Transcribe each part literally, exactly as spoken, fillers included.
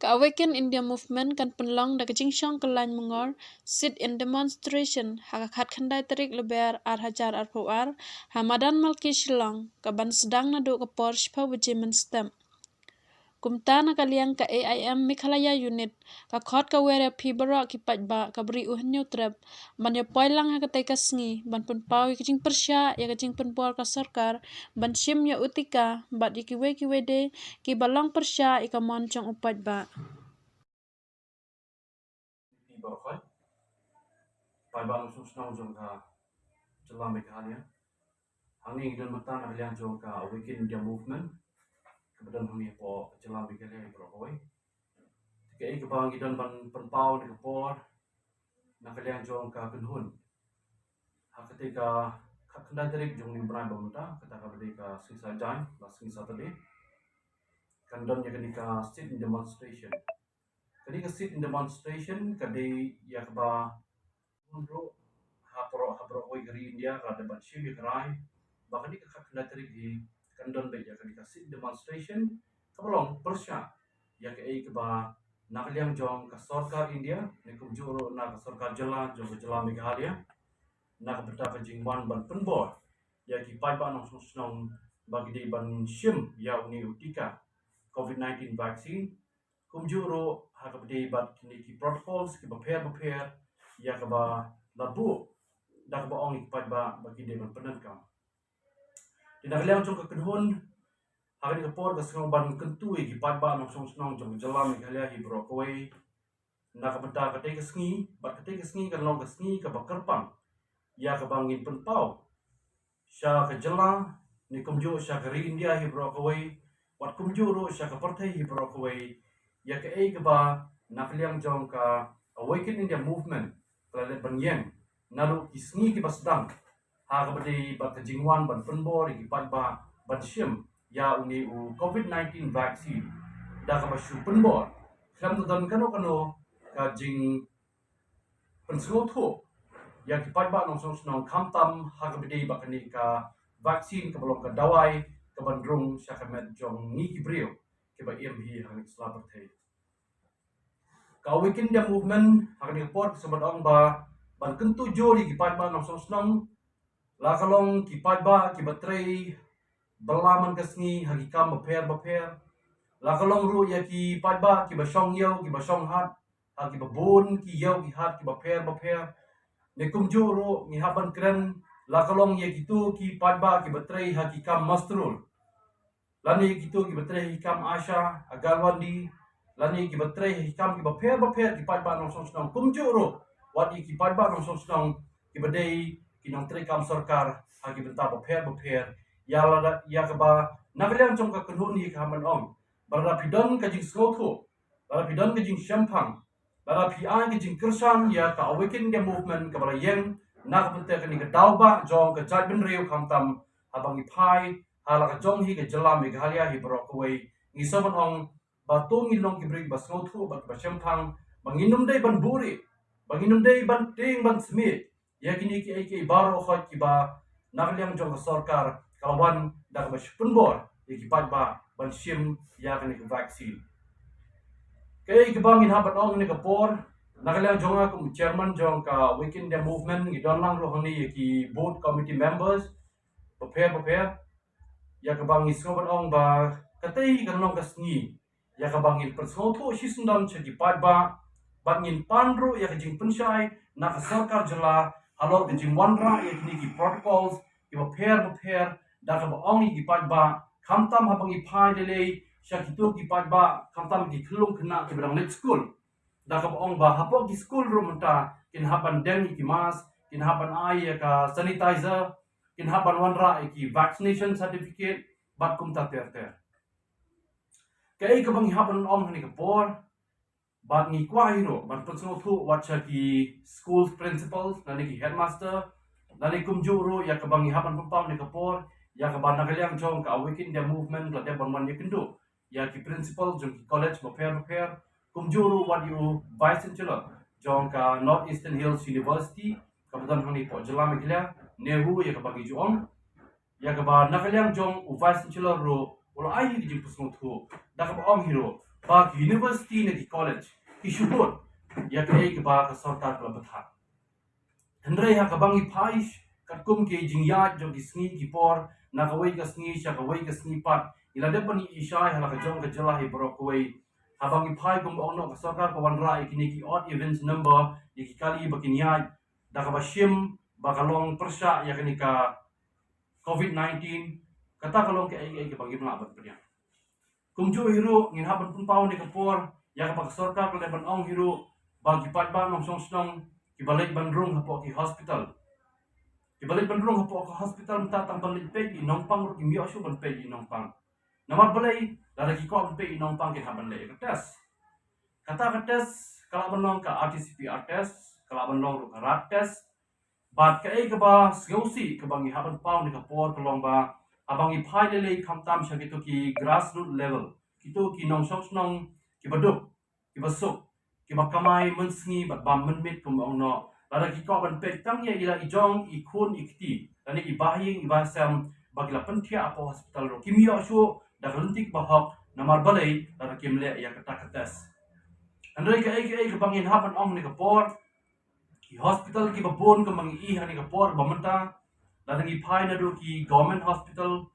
Ka Awaken India Movement kan pynlong da ka jingshong kyllaiñ mongor sit-in demonstration ha ka khatkhyndai tarik Lber ar hajar arphew ar ha Madan Malki Shillong, ka ban sdang naduh ka por shiphew baje mynstep. Kumta na ka liang ka A I M Meghalaya Unit ka khot ka wer ïa phi baroh ki paidbah ka Bri U Hynñiewtrep ban ïa poi lang ha katei ka sngi ban pynpaw ïa ka jingpyrshah ïa ka jingpynbor ka sorkar ban shim ïa u tika bad ïa kiwei kiwei de kiba long pyrshah ïa ka mon jong u paidbah. Phi baroh, paidbah nongshong shnong jong ka jylla Meghalaya. Hangne ngi don mynta na ka liang jong ka Awaken India Movement kaba don hangne hapoh jylla Meghalaya hi baroh kawei. Te kaei kaba ngi don ban pynpaw na ka por na ka liang jong ka kynhun, ha katei ka khatkhyndai tarik jong une u bnai ba mynta, kata kaba dei ka sngi Saitjaiñ, la sngi Saturday, kan don ïa kane ka sit-in demonstration. Kane ka sit-in demonstration ka dei ïa kaba ruh ha baroh, ha baroh kawei ka ri India ka la dep ban shim ïa ka rai ba kane ka khatkhyndai tarik hi kan don beit ïa kane ka sit-in demonstration kaba long pyrshah ïa kaei kaba na ka liang jong ka sorkar India ne kumjuh ruh na ka sorkar jylla jong ka jylla Meghalaya na ka bynta ka jingwan ban pynbor ïa ki paidbah nongshong shnong ba ki dei ban shim ïa une u tika covid nineteen vaccine, kumjuh ruh ha kaba dei bad kine ki protocols kiba pher bapher ïa kaba la buh da kaba ong ïa ki paidbah ba ki dei ban pyndonkam. Te na ka liang jong ka kynhun, ha kane ka por ka sngew ban kyntu ïa ki paidbah nongshong shnong jong ka jylla Meghalaya hi baroh kawei na ka bynta katei ka sngi, bad katei ka sngi kan long ka sngi kaba kyrpang ïa kaba ngin pynpaw sha ka jylla ne kumjuh sha ka ri India hi baroh kawei, bad kumjuh ruh sha ka pyrthei hi baroh kawei, ïa kaei kaba na ka liang jong ka Awaken India Movement ka la dep ban ïeng naduh ki sngi kiba sdang ha kaba dei bad ka jingwan ban pynbor ïa ki paidbah ban shim ïa une u covid nineteen vaccine da kaba shu pynbor khlem da don kano kano ka jingpynsngewthuh ïa ki paidbah nongshong shnong khamtam ha kaba dei bad kane ka vaccine kaba long ka dawai kaban rung sha ka met jong ngi ki briew kiba im hi ha kane ka sla pyrthei. Ka Awaken India Movement ha kane ka por ka sngewbha ong ba ban kyntu jur ïa ki paidbah nongshong shnong, la ka long ki paidbah kiba trei bylla man ka sngi ha ki kam bapher bapher, la ka long ruh ïa ki paidbah kiba shong ïew kiba shong hat ha kiba bun ki ïew ki hat kiba pher bapher, ne kumjuh ruh ngi hap ban kren la ka long ïa kito ki paidbah kiba trei ha ki kam muster roll, lane kito kiba trei ha ki kam ASHA, ANGANWADI, lane kiba trei ha ki kam kiba pher bapher, ki paidbah nongshong shnong kumjuh ruh wat ïa ki paidbah nongshong shnong kiba dei ki nongtrei kam sorkar ha ki bynta bapher bapher, ïa lada ïa kaba na ka liang jong ka kynhun hi ka hap ban ong ba lada phi don ka jingsngewthuh, lada phi don ka jingshemphang, lada phi ai ka jingkyrshan ïa ka Awaken India Movement kaba la ïeng na ka bynta kane ka daw ba jong ka jaitbynriew khamtam haba ngi phai ha la ka jong hi ka jylla Meghalaya hi baroh kawei, ngi sngewbha ban ong ba to ngin long ki briew ba sngewthuh bad ba shemphang, ba ngin ym dei ban buhrieh, ba ngin ym dei ban tieng ban smiej ïa kine kiei kiei baroh khoit kiba na ka liang jong ka sorkar ka la wan da kaba shu pynbor ïa ki paidbah ban shim ïa kane ka vaccine. Kaei kaba ngin hap ban ong ha kane ka por, na ka liang jong nga kum u chairman jong ka Awaken India Movement, ngi don lang ruh hangne ïa ki board committee members bapher bapher, ïa kaba ngi sngewbha ban ong ba katei kan long ka sngi ïa kaba ngin pynsngewthuh shisyndon sha ki paidbah bad ngin pan ruh ïa ka jingpynshai na ka sorkar jylla halor ka jingwanrah ïa kine ki protocols kiba pher bapher, da kaba ong ïa ki paidbah khamtam haba ngi phai lei lei sha kito ki paidbah khamtam ki khyllung khynnah kiba dang leit skul, da kaba ong ba hapoh ki skul ruh mynta kin hap ban deng ïa ki mask, kin hap ban ai ïa ka sanitizer, kin hap ban wanrah ïa ki vaccination certificate bad kumta ter ter. Kaei kaba ngi hap ban ong ha kane ka por, bad ngi kwah hi ruh ban pynsngewthuh wat sha ki school principals lane ki headmaster, lane kumjuh ruh ïa kaba ngi hap ban pynpaw ha kane ka por, ïa kaba na ka liang jong ka Awaken India Movement la dep ban wan ïakynduh ïa ki principal jong ki college bapher bapher, kumjuh ruh wat ïa u Vice Chancellor jong ka North Eastern Hills University kaba don hangne hapoh jylla Meghalaya, NEHU ïa kaba ngi ju ong. Ïa kaba na ka liang jong u Vice Chancellor ruh u la ai hi ka jingpynsngewthuh da kaba ong hi ruh ba ki university ne ki college ki shu bud ïa kaei kaba ka sorkar ka la bthah. Hynrei ha kaba ngi phai katkum ki jingïaid jong ki sngi ki por na kawei ka sngi sha kawei ka sngi pat, ngi la dep ban ïohi shai ha la ka jong ka jylla hi baroh kawei. Haba ngi phai kumba ong noh, ka sorkar ka wanrah ïa kine ki odd events number, ïa ki kali ba kin ïaid da kaba shim ba ka long pyrshah ïa kane ka covid nineteen. Kata ka long kaei kaei kaba ngim lah ban pdiang. Kumjuh hi ruh ngin hap ban pynpaw ha kane ka por ïa kaba ka sorkar ka la dep ban ong hi ruh ba ki paidbah nongshong shnong kiba leit ban rung hapoh ki hospital, kiba leit ban rung hapoh ka hospital mynta tang ban leit peit ïa i nongpang ruh kim ïoh shuh ban peit ïa i nongpang. Namar balei? Lada ki kwah ban peit ïa i nongpang kin hap ban leh ïa ka test. Kata ka test ka lah ban long ka R T-P C R test, ka lah ban long ruh ka rat test. Bad kaei kaba sngewsih kaba ngi hap ban paw ha kane ka por ka long ba haba ngi phai lei lei khamtam sha kito ki grassroots level, kito ki nongshong shnong kiba duk, kiba suk, kiba kamai mynsngi bad bam mynmiet kumba ong noh, lada ki kwah ban peit tang ïa i la i jong i khun i kti lane i bahaïing i bahasem ba ki la pynthiah hapoh hospital ruh kim ïoh shuh da ka lynti kaba hok. Namar balei? Lada kim leh ïa kata ka test. Hynrei kaei kaei kaba ngin hap ban ong ha kane ka por, ki hospital kiba bun kumba ngi ïohi ha kane ka por ba mynta, lada ngi phai naduh ki government hospital,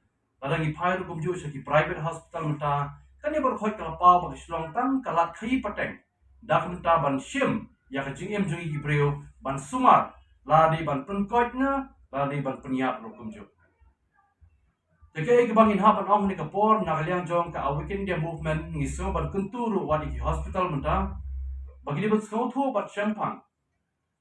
lada ngi phai ruh kumjuh sha ki private hospital mynta, kane baroh khoit ka la paw ba ka shu long tang ka lad khaïi pateng da ka bynta ban shim ïa ka jingim jong ki briew, ban sumar, lada dei ban pynkoit ne lada dei ban pynïap ruh kumjuh. Te kaei kaba ngin hap ban ong ha kane ka por, na ka liang jong ka Awake India Movement ngi sngew ban kyntu ruh wat ïa ki hospital mynta ba ki dei ban sngewthuh bad shemphang.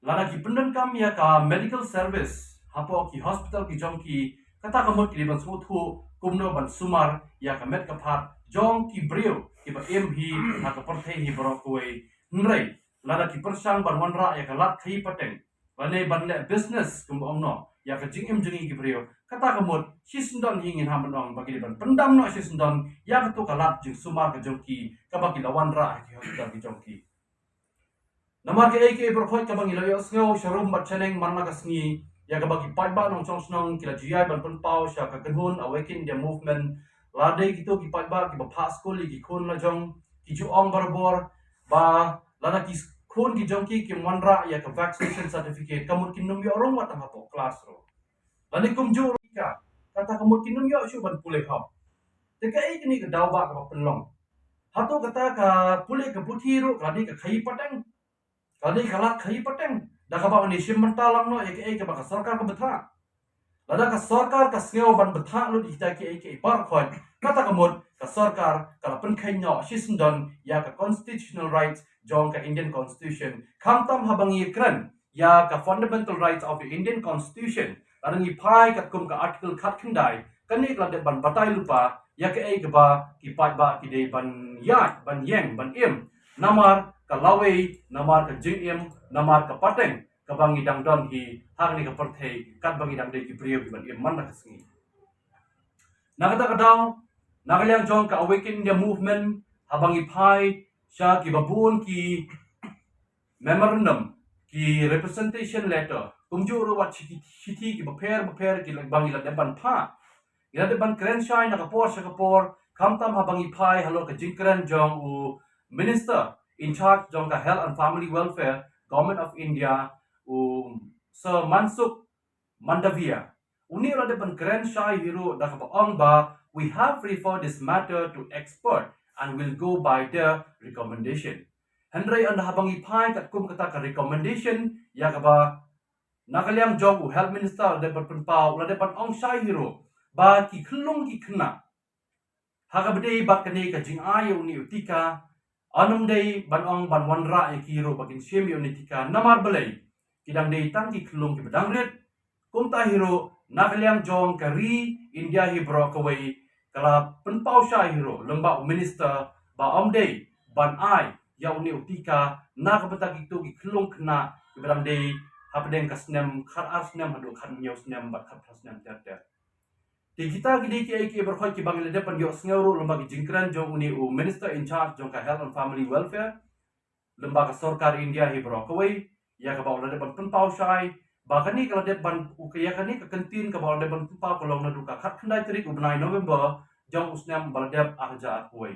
Lada ki pyndonkam ïa ka medical service hapoh ki hospital ki jong ki, kata ka mut ki dei ban sngewthuh kumno ban sumar ïa ka met ka phad jong ki briew kiba im hi ha ka pyrthei hi baroh kawei. Hynrei lada ki pyrshang ban wanrah ïa ka lad khaïi pateng lane ban leh business kumba ong noh ïa ka jingim jong ki briew, kata ka mut shisyndon hi ngin hap ban ong ba ki dei ban pyndam noh shisyndon ïa kato ka lad jingsumar ka jong ki kaba ki la wanrah ha ki hospital ki jong ki. Namar kaei kaei baroh khoit kaba ngi la ïohsngew sharum bad shaneng man la ka sngi ïa kaba ki paidbah nongshong shnong ki la ju ïai ban pynpaw sha ka kynhun Awake India Movement, lada dei kito ki paidbah kiba phah skul ïa ki khun la jong, ki ju ong barabor ba lada ki khun ki jong ki kim wanrah ïa ka vaccination certificate, ka mut kin nym ïoh rung wat tang hapoh klas ruh. Lane kumjuh ruh ka, kata ka mut kin nym ïoh shuh ban pule hok. Te kaei kane ka daw ba kaba pynlong? Hato kata ka pule ka puthi ruh ka la dei ka khaïi pateng? Ka la dei ka lad khaïi pateng da kaba une shim bynta lang noh ïa kaei kaba ka sorkar ka bthah? Lada ka sorkar ka sngew ban bthah lut ïa kita kiei kiei baroh khoit, kata ka mut ka sorkar ka la pynkheiñ noh shisyndon ïa ka constitutional rights jong ka Indian Constitution. Khamtam haba ngi kren ïa ka fundamental rights of the Indian Constitution, lada ngi phai katkum ka article khatkhyndai, kane ka la dep ban batai lypa ïa kaei kaba ki paidbah ki dei ban ïaid, ban ïeng, ban im. Namar ka lawei, namar ka jingim, namar ka pateng kaba ngi dang don hi ha kane ka pyrthei katba ngi dang dei ki briew kiban im man la ka sngi. Na kata ka daw, na ka liang jong ka Awake India Movement, haba ngi phai sha kiba bun ki memorandum, ki representation letter, kumjuh ruh wat shithi, shithi kiba pher ba pher kiba ngi la dep ban phah, ngi la dep ban kren shai na ka por sha ka por, khamtam haba ngi phai halor ka jingkren jong u Minister in charge jong ka Health and Family Welfare, Government of India, u Sir Mansukh Mandaviya. Une u la dep ban kren shai hi ruh da kaba ong ba, "We have referred this matter to expert and will go by their recommendation." Hynrei ynda haba ngi phai katkum kata ka recommendation ïa kaba na ka liang jong u Health Minister u la dep ban pynpaw, u la dep ban ong shai hi ruh ba ki khyllung ki khynnah ha kaba dei bad kane ka jingai ïa une u tika, ym dei ban ong ban wanrah ïa ki ruh ba kin shim ïa une u tika. Namar balei? Ki dang dei tang ki khyllung kiba dang rit. Kumta hi ruh na ka liang jong ka ri India hi baroh kawei ka la pynpaw shai hi ruh lyngba u Minister ba ym dei ban ai ïa une u tika na ka bynta kito ki khyllung khynnah kiba dang dei hapdeng ka snem khat ar snem haduh khat hynñiew snem bad khat phra snem ter ter. Te kita ki dei kiei kiei baroh kiba ngi la dep ban ïohsngew ruh lyngba ki jingkren jong une u Minister in charge jong ka Health and Family Welfare lyngba ka sorkar India hi baroh kawei, ïa kaba u la dep ban pynpaw shai ba kane ka la dep ban, u ka, ïa kane ka kyntien kaba u la dep ban pynpaw ka long naduh ka khatkhyndai tarik u bnai November jong u snem ba la dep ar hajar ar kawei.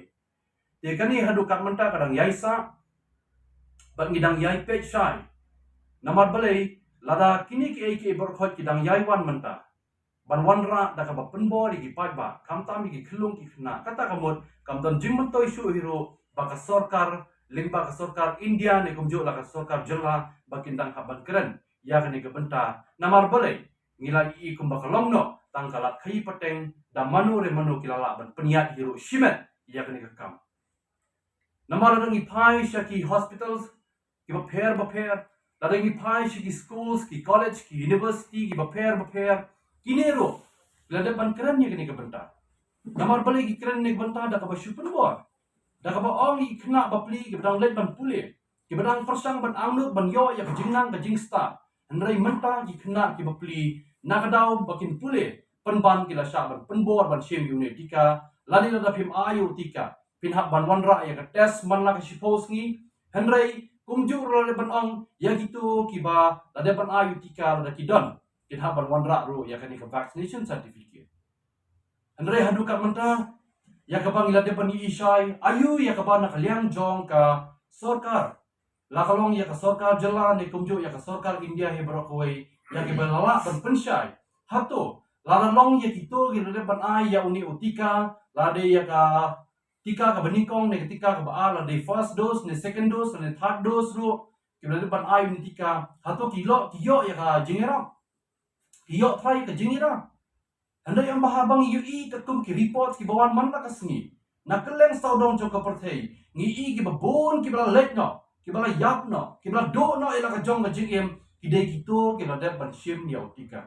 Te kane haduh katne mynta ka dang ïai sah bad ngi dang ïai peit shai. Namar balei, lada kine kiei kiei baroh khoit ki dang ïai wan mynta ban wanrah da kaba pynbor ïa ki paidbah, khamtam ïa ki khyllung ki khynnah, kata ka mut kam don jingmyntoi shuh hi ruh ba ka sorkar, lyngba ka sorkar India ne kumjuh la ka sorkar jylla, ba kin dang hap ban kren ïa kane ka bynta. Namar balei, ngi la ïohi kumba ka long noh tang ka lad khaïi pateng da mano re mano ki la lah ban pynïaid hi ruh shimet ïa kane ka kam. Namar lada ngi phai sha ki hospitals kiba pher ba pher, lada ngi phai sha ki schools, ki college, ki university kiba pher ba pher, kine ruh ki la dep ban kren ïa kane ka bynta. Namar balei ki kren ïa kane ka bynta? Da kaba shu pynbor, da kaba ong ïa ki khynnah bapli kiba dang leit ban pule, kiba dang pyrshang ban angnud ban ïoh ïa ka jingnang ka jingstad. Hynrei mynta ki khynnah kiba pli, na ka daw ba kin pule, pynban ki la shah ban pynbor ban shim ïa une u tika, lane lada phim ai ïa u tika, phin hap ban wanrah ïa ka test man la ka shiphew sngi. Hynrei kumjuh ruh la dep ban ong ïa kito kiba la dep ban ai ïa u tika lada ki don, kin hap ban wanrah ruh ïa kane ka vaccination certificate. Hynrei haduh katne mynta, ïa kaba ngi la dep ban ïohi shai, aïu ïa kaba na ka liang jong ka sorkar, la ka long ïa ka sorkar jylla ne kumjuh ïa ka sorkar India hi baroh kawei, ïa kiba la lah ban pynshai? Hato la la long ïa kito kiba la dep ban ai ïa une u tika, la dei ïa ka tika kaba nyngkong ne ka tika kaba ar, la dei first dose ne second dose ne third dose ruh, kiba la dep ban ai une u tika, hato ki ïoh, ki ïoh ïa ka jingïarap? Ki ïoh trai ïa ka jingïarap? Hynrei ym ba haba ngi ïohi katkum ki reports kiba wan man la ka sngi na kylleng sawdong jong ka pyrthei, ngi ïohi kiba bun kiba la leit noh, kiba la ïap noh, kiba la duh noh ïa la ka jong ka jingim, ki dei kito kiba la dep ban shim ïa u tika.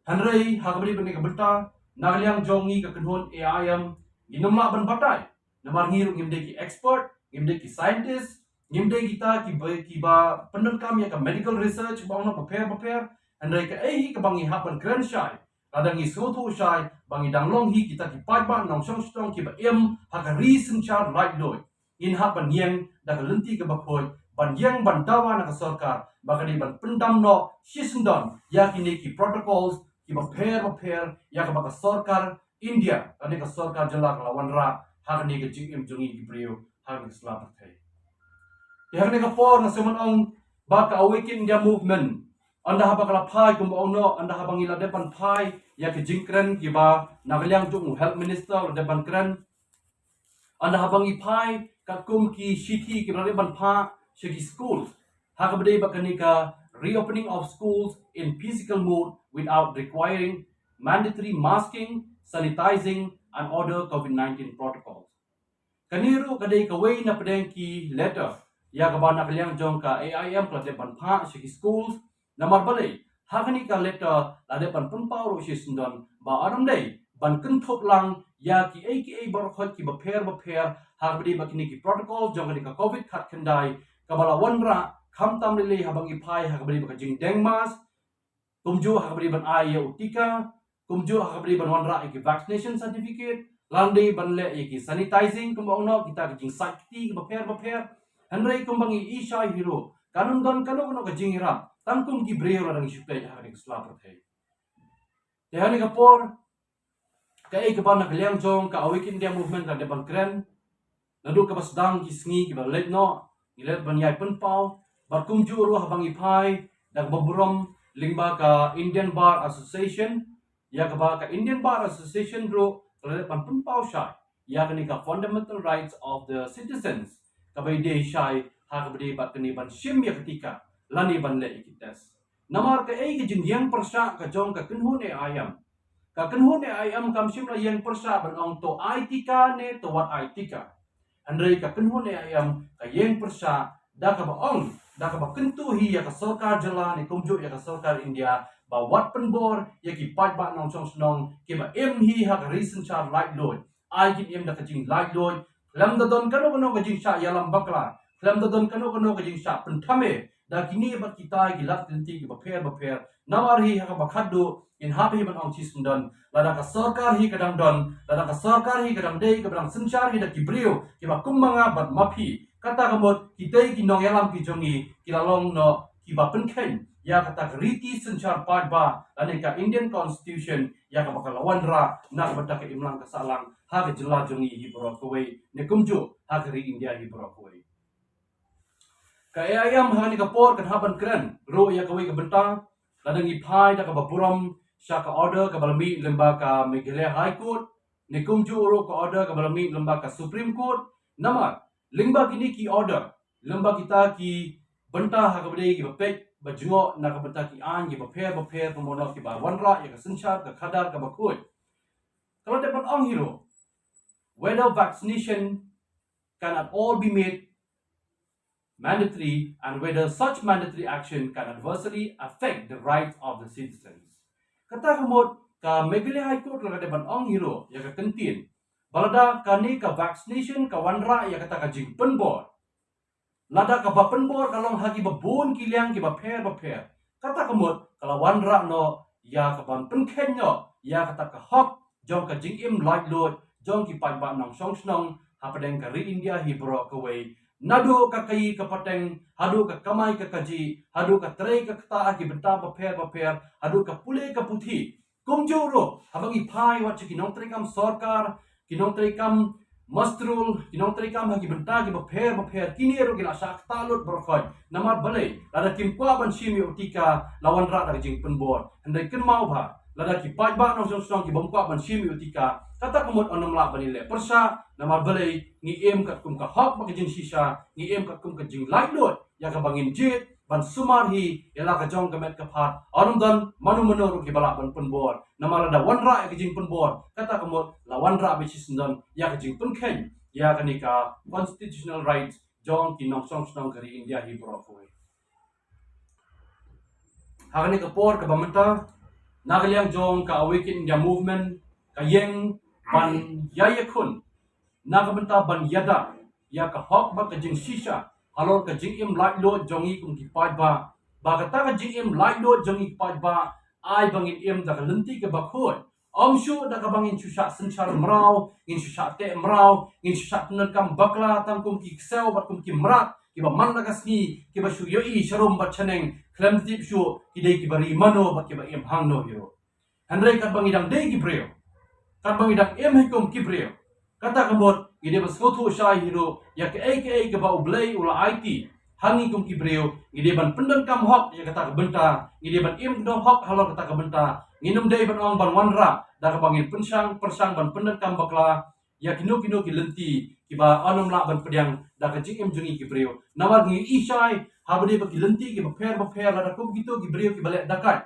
Hynrei ha kaba dei ban ïa ka bynta, na ka liang jong ngi ka kynhun A I M, ngim lah ban batai. Namar ngi ruh ngim dei ki expert, ngim dei ki scientist, ngim dei kita kiba, kiba pyndonkam ïa ka medical research ba ong noh bapher bapher. Hynrei kaei hi kaba ngi hap ban kren shai, lada ngi sngewthuh shai ba ngi dang long hi kita ki paidbah nongshong shnong kiba im ha ka ri synshar laitluid, ngin hap ban ïeng da ka lynti kaba khuid, ban ïeng ban dawa na ka sorkar ba ka dei ban pyndam noh shisyndon ïa kine ki protocols kiba pher bapher ïa kaba ka sorkar India lane ka sorkar jylla ka la wanrah ha kane ka jingim jong ngi ki briew ha kane ka sla pyrthei. Te ha kane ka por nga sngewman ong ba ka Awaken India Movement, ynda haba ka la phai kumba ong noh, ynda haba ngi la dep ban phai ïa ki jingkren kiba na ka liang jong u Health Minister la dep ban kren, ynda haba ngi phai katkum ki shithi kiba la dep ban phah sha ki schools ha kaba dei bad kane ka reopening of schools in physical mode without requiring mandatory masking, sanitizing and other COVID nineteen protocols. Kane ruh ka dei kawei na pdeng ki letter ïa kaba na ka liang jong ka A I M ka la dep ban phah sha ki schools. Namar balei, ha kane ka letter la dep ban pynpaw ruh shisyndon ba ym dei ban kynthup lang ïa kiei kiei baroh khoit kiba pher bapher ha kaba dei bad kine ki protocol jong kane ka COVID khatkhyndai kaba la wanrah, khamtam lei lei haba ngi phai ha kaba dei bad ka jingdeng mask, kumjuh ha kaba dei ban ai ïa u tika, kumjuh ha kaba dei ban wanrah ïa ki vaccination certificate, lane ban leh ïa ki sanitizing kumba ong noh, kita ki jingsait kti kiba pher bapher. Hynrei kumba ngi ïohi shai hi ruh, kam don kano kano ka jingïarap tang kum ki briew lada ngi shu peit ha kane ka sla pyrthei. Te ha kane ka por, kaei kaba na ka liang jong ka Awaken India Movement ka dei ban kren, naduh kaba sdang ki sngi kiba la leit noh, ngi la dep ban ïai pynpaw, bad kumjuh ruh haba ngi phai da kaba burom lyngba ka Indian Bar Association, ïa kaba ka Indian Bar Association ruh ka la dep ban pynpaw shai ïa kane ka fundamental rights of the citizens kaba ïadei shai ha kaba dei bad kane ban shim ïa ka tika lane ban leh ïa ki test. Namar kaei ka jingïeng pyrshah ka jong ka kynhun A I M? Ka kynhun A I M kam shym la ïeng pyrshah ban ong to ai tika ne to wat ai tika. Hynrei ka kynhun A I M ka ïeng pyrshah da kaba ong, da kaba kyntu hi ïa ka sorkar jylla ne kumjuh ïa ka sorkar India ba wat pynbor ïa ki paidbah nongshong shnong kiba im hi ha ka ri synshar laitluid. Ai kin im da ka jinglaitluid, khlem da don kano kano ka jingshah ïalam bakla, khlem da don kano kano ka jingshah pynthame da kine bad kita ki lad lynti kiba pher bapher. Namar hi ha kaba khatduh ngin hap hi ban ong shisyndon, lada ka sorkar hi ka dang don, lada ka sorkar hi ka dang dei kaba dang synshar hi da ki briew kiba kum ma nga bad ma phi, kata ka mut kitei ki nongïalam ki jong ngi ki la long noh kiba pynkheiñ ïa kata ka riti synshar paidbah lane ka Indian Constitution ïa kaba ka la wanrah na ka bynta ka imlang ka sahlang ha ka jylla jong ngi hi baroh kawei, ne kumjuh ha ka ri India hi baroh kawei. Ka A I M ha kane ka por kan hap ban kren ruh ïa kawei ka bynta, lada ngi phai da kaba burom sha ka order kaba la mih lyngba ka Meghalaya High Court, ne kumjuh ruh ka order kaba la mih lyngba ka Supreme Court. Namar lyngba kine ki order, lyngba kita ki bynta ha kaba dei kiba peit ba jngoh na ka bynta ki aiñ kiba pher ba pher, kumno kiba wanrah ïa ka synshar ka khadar kaba khuid, ka la dep ban ong hi ruh whether vaccination can at all be made mandatory and whether such mandatory action can adversely affect the rights of the citizens. Kata ka mut ka Meghalaya High Court la ka dep ban ong hi ruh ïa ka kyntien ba lada kane ka vaccination ka wanrah ïa kata ka jingpynbor, lada kaba pynbor ka long ha kiba bun ki liang kiba pher ba pher, kata ka mut ka la wanrah noh ïa ka ban pynkheiñ noh ïa kata ka hok jong ka jingim laitluid jong ki paidbah nongshong shnong hapdeng ka ri India hi baroh kawei, naduh ka khaïi ka pateng haduh ka kamai ka kajih, haduh ka trei ka ktah ha ki bynta ba pher ba pher, haduh ka pule ka puthi. Kumjuh ruh haba ngi phai wat sha ki nongtreikam sorkar, ki nongtreikam muster roll, ki nongtreikam ha ki bynta kiba pher ba pher, kine ruh ki la shah ktah lut baroh khoit. Namar balei? Lada kim kwah ban shim ïa u tika la wanrah da ka jingpynbor. Hynrei kynmaw bha, lada ki paidbah nongshong shnong ki bym kwah ban shim ïa u tika, kata ka mut ym lah ban ïaleh pyrshah. Namar balei? Ngi im katkum ka hok bad ka jingshisha, ngi im katkum ka jinglaitluid ïa kaba ngin jied ban sumar hi ïa la ka jong ka met ka phad. Ym don mano mano ruh kiba lah ban pynbor. Namar lada wanrah ïa ka jingpynbor, kata ka mut la wanrah beit shisyndon ïa ka jingpynkheiñ ïa kane ka constitutional rights jong ki nongshong shnong ka ri India hi baroh kawei. Ha kane ka por kaba mynta, na ka liang jong ka Awaken India Movement, ka ïeng ban ïakhun na ka bynta ban ïada ïa ka hok bad ka jingshisha halor ka jingim laitluid jong ngi kum ki paidbah, ba kata ka jingim laitluid jong ngi ki paidbah ai ba ngin im da ka lynti kaba khuid. Ym shuh da kaba ngin shu shah synshar mraw, ngin shu shah teh mraw, ngin shu shah pyndonkam bakla tang kum ki ksew bad kum ki mrad kiba man la ka sngi, kiba shu ïohi sharum bad shaneng, khlem tip shuh ki dei kiba ri mano bad kiba im hangno hi ruh. Hynrei katba ngi dang dei ki briew, katba ngi dang im hi kum ki briew, kata ka mut ngi dei ban sngewthuh shai hi ruh ïa kaei kaei kaba U Blei u la aiti ha ngi kum ki briew. Ngi dei ban pyndonkam hok ïa kata ka bynta, ngi dei ban im dohok halor kata ka bynta. Ngim dei ban ong ban wanrah da kaba ngin pynshang pyrshang ban pyndonkam bakla ïa kino kino ki lynti kiba ym lah ban pdiang da ka jingim jong ngi ki briew. Namar ngi i shai haba dei ba ki lynti kiba pher ba pher, lada kum kito ki briew kiba leh dakait,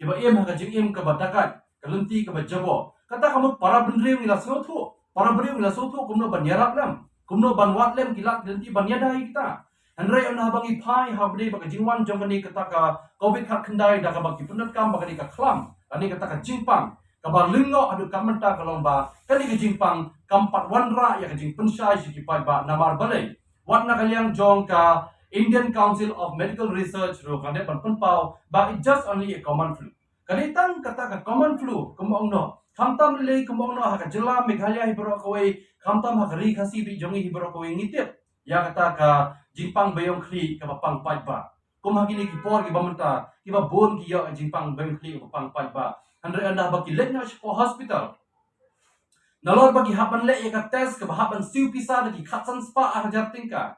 kiba im ha ka jingim kaba dakait, ka lynti kaba jabor, kata ka mut para bynriew ngi la sngewthuh, para briew ngi la sngewthuh kumno ban ïarap lem, kumno ban wad lem ki lad ki lynti ban ïada ïa kita. Hynrei ynda haba ngi phai haba dei ba ka jingwan jong kane kata ka Covid khatkhyndai da kaba ki pyndonkam ba kane ka khlam, kane kata ka jingpang kaba lyngngoh haduh ka mynta ka long ba kane ka jingpang kam pat wanrah ïa ka jingpynshai sha ki paidbah. Namar balei? Wat na ka liang jong ka Indian Council of Medical Research ruh ka dei ban pynpaw ba it's just only a common flu. Ka dei tang kata ka common flu kumba ong noh, khamtam lei kumba ong noh ha ka jylla Meghalaya hi baroh kawei, khamtam ha ka ri Khasi beit jong ngi hi baroh kawei ngi tip ïa kata ka jingpang baïong khlieh kaba pang paidbah. Kum ha kine ki por kiba mynta kiba bun ki ïoh jingpang baïong khlieh kaba pang paidbah. Hynrei ynda ba ki leit noh shapoh hospital, nalor ba ki hap ban leh ïa ka test kaba hap ban siew pisa da ki khatsan spah ar hajar tyngka,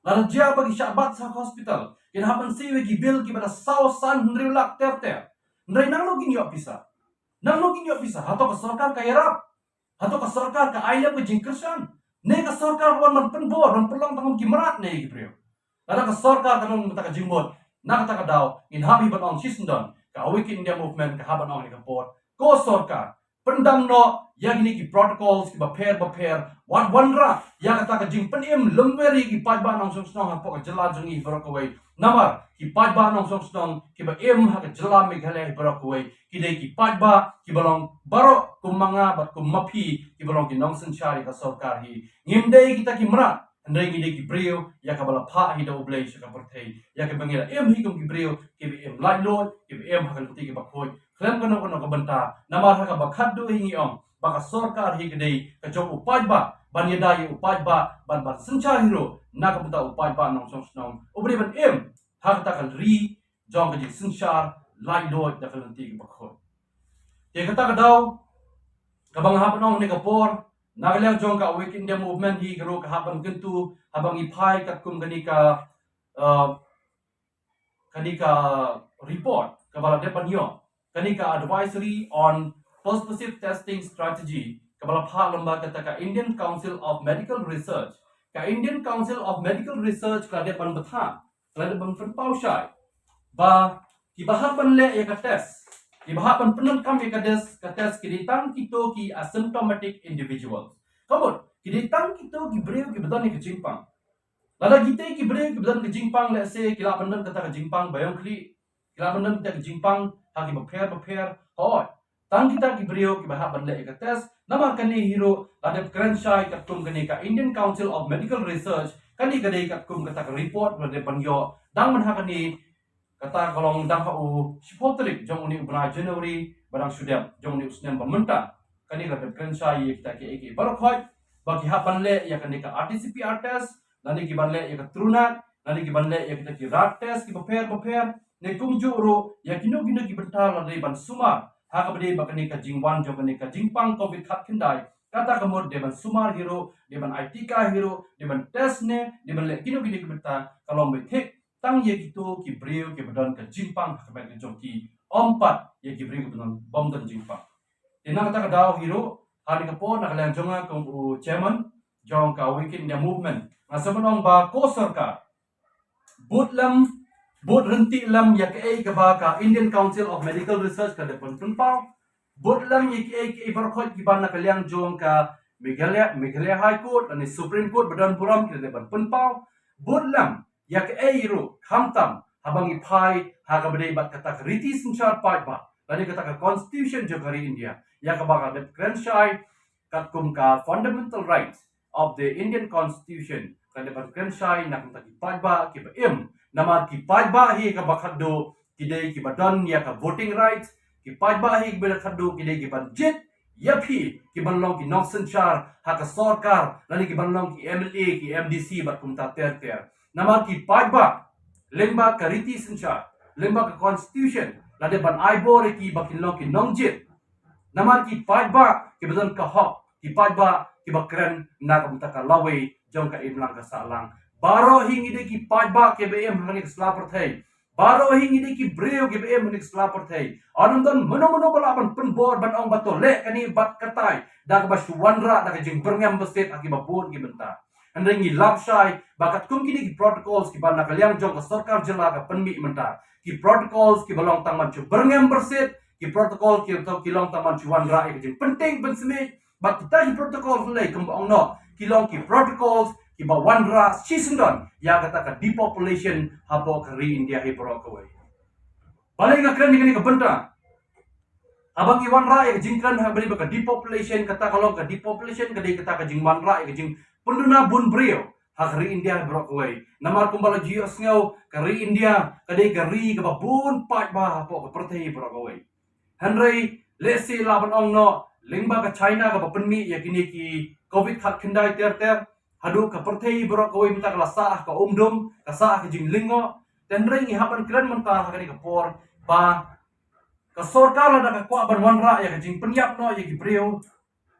lada jia ba ki shah bat sha hospital kin hap ban siew ïa ki bill kiba da saw san hynriew lak ter ter. Hynrei nangno kin ïoh pisa? Nangno kin ïoh pisa? Hato ka sorkar ka ïarap? Hato ka sorkar ka ai lem ka jingkyrshan? Ne ka sorkar ka wan ban pynbor, ban pynlong tang ki mrad ne ki briew? Lada ka sorkar ka long kata ka jingmut, na kata ka daw ngin hap hi ban ong shisyndon, ka Awaken India Movement ka hap ban ong ha kane ka por, ko sorkar, pyndam noh ïa kine ki protocols kiba pher ba pher, wat wanrah ïa kata ka jingpynim lymwer ïa ki paidbah nongshong shnong hapoh ka jylla jong ngi baroh kawei. Namar ki paidbah nongshong shnong kiba im ha ka jylla Meghalaya hi baroh kawei ki dei ki paidbah kiba long baroh kum ma nga bad kum ma phi, kiba long ki nongsynshar ïa ka sorkar hi. Ngim dei kita ki mrad, hynrei ngi dei ki briew ïa kaba la phah hi da U Blei sha ka pyrthei, ïa kaba ngi la im hi kum ki briew kiba im laitluid, kiba im ha ka lynti kaba khuid khlem kano kano ka bynta. Namar ha kaba khatduh hi ngi ong ba ka sorkar hi ka dei ka jong u paidbah, ban ïada ïa u paidbah, ban ban synshar hi ruh na ka bynta u paidbah nongshong shnong, uba dei ban im ha kata ka ri jong ka jingsynshar laitluid da ka lynti kaba khuid. Te kata ka daw kaba nga hap ban ong ha kane ka por, na ka liang jong ka Awake India Movement hi ka ruh ka hap ban kyntu haba ngi phai katkum kane ka, uh, kane ka report kaba la dep ban ïoh, kane ka advisory on persuasive testing strategy kaba la phah lyngba kata ka Indian Council of Medical Research. Ka Indian Council of Medical Research ka la dep ban bthah, ka la dep ban pynpaw shai ba kiba hap ban leh ïa ka test, kiba hap ban pyndonkam ïa ka test, ka test ki dei tang kito ki asymptomatic individuals. Ka mut ki dei tang kito ki briew kiba don ïa ka jingpang. Lada kita ki briew kiba don ka jingpang, let's say, ki lah ban don kata ka jingpang ba ïong khlieh, ki lah ban don kata ka jingpang ha kiba pher ba pher, hooid, tang kita ki briew kiba hap ban leh ïa ka test. Namar kane hi ruh la dep kren shai katkum kane ka Indian Council of Medical Research, kane ka dei katkum kata ka report ba la dep ban ïoh dang mynha kane, kata ka long dang ha u shiphew tarik jong une u bnai January ba dang shu dep jong une u snem ba mynta. Kane ka la dep kren shai ïa kita kiei kiei baroh khoit ba ki hap ban leh ïa kane ka R T-PCR test, lane ki ban leh ïa ka TruNat, lane ki ban leh ïa kita ki RAT test kiba pher ba pher, ne kumjuh ruh ïa kino kino ki bynta la dei ban sumar ha kaba dei ba kane ka jingwan jong kane ka jingpang Covid khatkhyndai. Kata ka mut dei ban sumar hi ruh, dei ban ai tika hi ruh, dei ban test ne, dei ban leh kino kino ki bynta, ka long beit thik tang ïa kito ki briew kiba don ka jingpang ha ka met ka jong ki, ym pat ïa ki briew kiba don, bym don jingpang. Te na kata ka daw hi ruh, ha kane ka por, na ka liang jong nga kum u chairman jong ka Awake India Movement, nga sngewbha ban ong ba ko sorkar, bud lem, bud ryntih lem ïa kaei kaba ka Indian Council of Medical Research ka dep ban pynpaw. Bud lem ïa kaei kaei baroh khoit kiba na ka liang jong ka Meghalaya, Meghalaya High Court lane Supreme Court ba don burom ki dep ban pynpaw. Bud lem ïa kaei ruh khamtam haba ngi phai ha kaba dei bad kata ka riti synshar paidbah lane kata ka constitution jong ka ri India, ïa kaba ka dep kren shai katkum ka fundamental rights of the Indian Constitution, ka dei ban kren shai na ka bynta ki paidbah kiba im. Namar ki paidbah hi kaba khadduh ki dei kiba don ïa ka voting rights, ki paidbah hi kiba khadduh ki dei kiban jied ïa phi kiban long ki nongsynshar ha ka sorkar, lane kiban long ki M L A, ki M D C bad kumta ter ter. Namar ki paidbah lyngba ka riti synshar, lyngba ka constitution, la dei ban ai bor ïa ki ba kin long ki nongjied. Namar ki paidbah kiba don ka hok, ki paidbah kiba kren na ka bynta ka lawei jong ka imlang ka sahlang. Baroh hi ngi dei ki paidbah kiba im ha kane ka sla pyrthei. Baroh hi ngi dei ki briew kiba im ha kane ka sla pyrthei. Ym don mano mano ba lah ban pynbor ban ong ba to leh kane bad katai da kaba shu wanrah da ka jingbyrngem basiat ha kiba bun ki bynta. Hynrei ngi lap shai ba katkum kine ki protocols kiba na ka liang jong ka sorkar jylla ka pynmih mynta, ki protocols kiba long tang ban shu byrngem basiat, ki protocol ki, ki long tang ban shu wanrah ïa ka jingpyntieng pynsmit. Bad kita ki protocol hynrei kumba ong noh, ki long ki protocols kiba wanrah shisyndon ïa kata ka depopulation hapoh ka ri India hi baroh kawei. Balei nga kren ïa kane ka bynta? Haba ngi wanrah ïa ka jingkren ha kaba dei ba ka depopulation, kata ka long ka depopulation ka dei kata ka jingwanrah ïa ka jingpynduna bun briew ha ka ri India hi baroh kawei. Namar kumba la ju ïohsngew, ka ri India ka dei ka ri kaba bun paidbah hapoh ka pyrthei baroh kawei. Hynrei lehse lah ban ong noh, lyngba ka China kaba pynmih ïa kine ki Covid khatkhyndai ter ter, haduh ka pyrthei baroh kawei mynta ka la sah ka umdum, ka sah ka jinglyngngoh. Te hynrei ngi hap ban kren mynta ha kane ka por ba ka sorkar lada ka kwah ban wanrah ïa ka jingpynïap noh ïa ki briew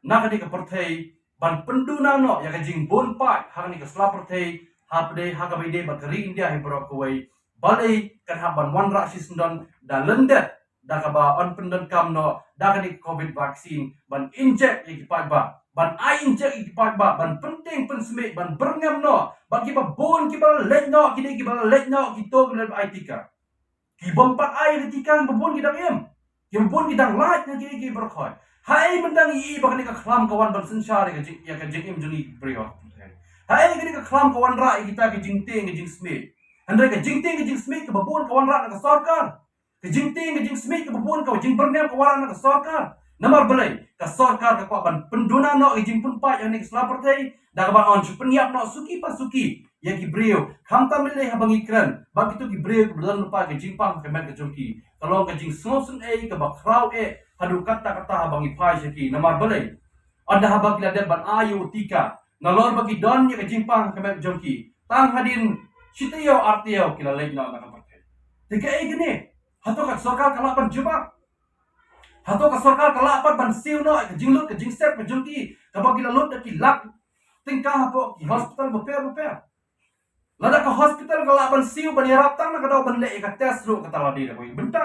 na kane ka pyrthei, ban pynduna noh ïa ka jingbun paid ha kane ka sla pyrthei, hapdeng ha kaba ïadei bad ka ri India hi baroh kawei, balei kan hap ban wanrah shisyndon da lyndet da kaba yn pyndonkam noh da kane ka Covid vaccine ban inject ïa ki paidbah, ban ai inject ïa ki paidbah, ban pyntieng pynsmit, ban byrngem noh bad kiba bun kiba la leit noh, kine kiba la leit noh kito kiba la ai tika. Ki bym pat ai ka tika, kiba bun ki dang im, kiba bun ki dang lait na kine ki baroh khoit. Haei mynta ngi ïohi ba kane ka khlam ka wan ban synshar ïa ka jing, ïa ka jingim jong ngi ki briew? Haei kane ka khlam ka wanrah ïa kita ki jingtieng ki jingsmit? Hynrei ka jingtieng ki jingsmit kaba bun ka wanrah na ka sorkar. Ka jingtieng ka jingsmit kaba bun, ka jingbyrngem ka wanrah na ka sorkar. Namar balei? Ka sorkar ka kwah ban pynduna noh ïa ka jingpynpaid ïa kane ka sla pyrthei da kaba yn shu pynïap noh suki pa suki ïa ki briew. Khamtam lei lei haba ngi kren bad kito ki briew kiba don lypa ka jingpang ha ka met ka jong ki, ka long ka jingsngewsynei kaba khraw eh haduh katta katta haba ngi phai sha ki. Namar balei? Ynda haba ki la dep ban ai ïa u tika, nalor ba ki don ïa ka jingpang ha ka met ka jong ki, tang hadien shi taïew ar taïew ki la leit noh na ka Te kaei kane? Hato ka sorkar ka lah ban jubab? Hato ka sorkar ka lah pat ban siew noh ka jinglut ka jingsep ka jong ki kaba ki la lut da ki lak tyngka hapoh ki hospital bapher bapher? Lada ka hospital ka lah ban siew ban ïarap tang na ka daw ban leh ïa ka test ruh kata la dei da kawei ka bynta.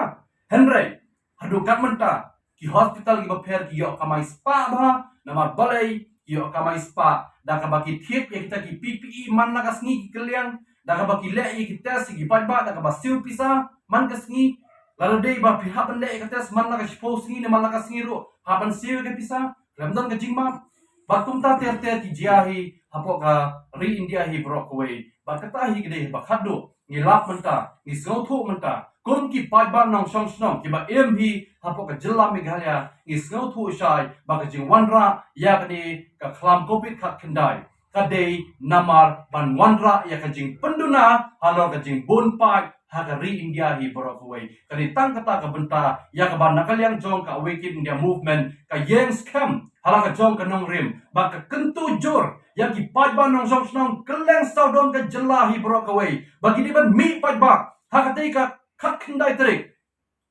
Hynrei haduh kat mynta ki hospital kiba pher ki ïoh kamai spah bha, namar balei ki ïoh kamai spah? Da kaba ki thied ïa kita ki P P E man la ka sngi ki kylliang, da kaba ki leh ïa ki test ïa ki paidbah da kaba siew pisa man ka sngi. Lada dei ba phi hap ban leh ïa ka test man la ka shiphew sngi ne man la ka sngi ruh hap ban siew ïa ka pisa. Khlem don ka jingmap. Bad kumta ter ter ki jia hi hapoh ka ri India hi baroh kawei. Bad kata hi ka dei ba khatduh ngi lap mynta, ngi sngewthuh mynta kum ki paidbah nongshong shnong kiba im hi hapoh ka jylla Meghalaya, ngi sngewthuh shai ba ka jingwanrah ïa kane ka khlam covid khatkhyndai ka dei namar ban wanrah ïa ka jingpynduna halor ka jingbun paid ha ka ri India hi baroh kawei. Ka dei tang kata ka bynta ïa kaba na ka liang jong ka Awaken India Movement ka ïeng skhem ha la ka jong ka nongrim bad ka kyntu jur ïa ki paidbah nongshong shnong kylleng sawdong ka jylla hi baroh kawei ba ki dei ban mih paidbah ha katei ka khatkhyndai tarik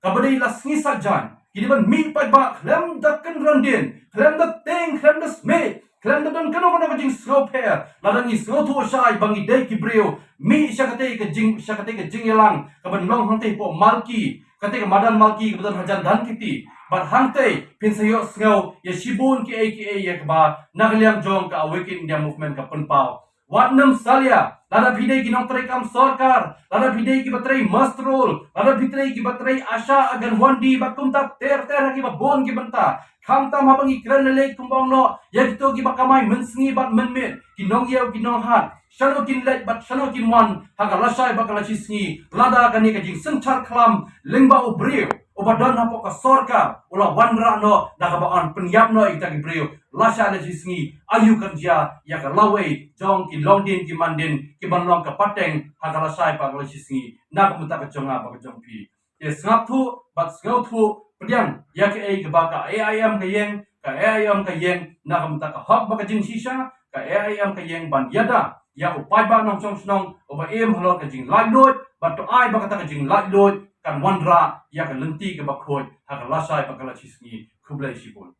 kaba dei la sngi Saitjaiñ. Ki dei ban mih paidbah khlem da kynran dien, khlem da tieng, khlem da smit, khlem da don kano kano ka jingsngewpher. Lada ngi sngewthuh shai ba ngi dei ki briew, mih sha katei ka jing, sha katei ka jingïalang kaban long hangtei hapoh Malki, katei ka madan Malki kaba don hajan Dhankheti. Bad hangtei phin sa ïohsngew ïa shibun kiei kiei ïa kaba na ka liang jong ka Awaken India Movement ka pynpaw. Wat nym salia, lada phi dei ki nongtrei kam sorkar, lada phi dei kiba trei muster roll, lada phi trei kiba trei ASHA, Anganwadi bad kumta ter ter ha kiba bun ki bynta. Khamtam haba ngi kren lei lei kumba ong noh ïa kito kiba kamai mynsngi bad mynmiet, ki nongïew ki nonghat, shano kin leit bad shano kin wan ha ka lashai bad ka lashisngi, lada kane ka jingsynshar khlam lyngba u briew uba don hapoh ka sorkar u la wanrah noh da kaba yn pynïap noh ïa kita ki briew lashai lashisngi, aïu kan jia ïa ka lawei jong ki longdien ki mandien kiban long ka pateng ha ka lashai bad ka lashisngi na ka bynta ka jong nga bad ka jong phi. Te sngap thuh bad sngewthuh pdiang ïa kaei kaba ka A I M ka ïeng, ka A I M ka ïeng na ka bynta ka hok bad ka jingshisha, ka A I M ka ïeng ban ïada ïa u paidbah nongshong shnong uba im halor ka jinglaitluid, bad to ai ba kata ka jinglaitluid kan wanrah ïa ka lynti kaba khuid ha ka lashai bad ka lashisngi. Khublei shibun.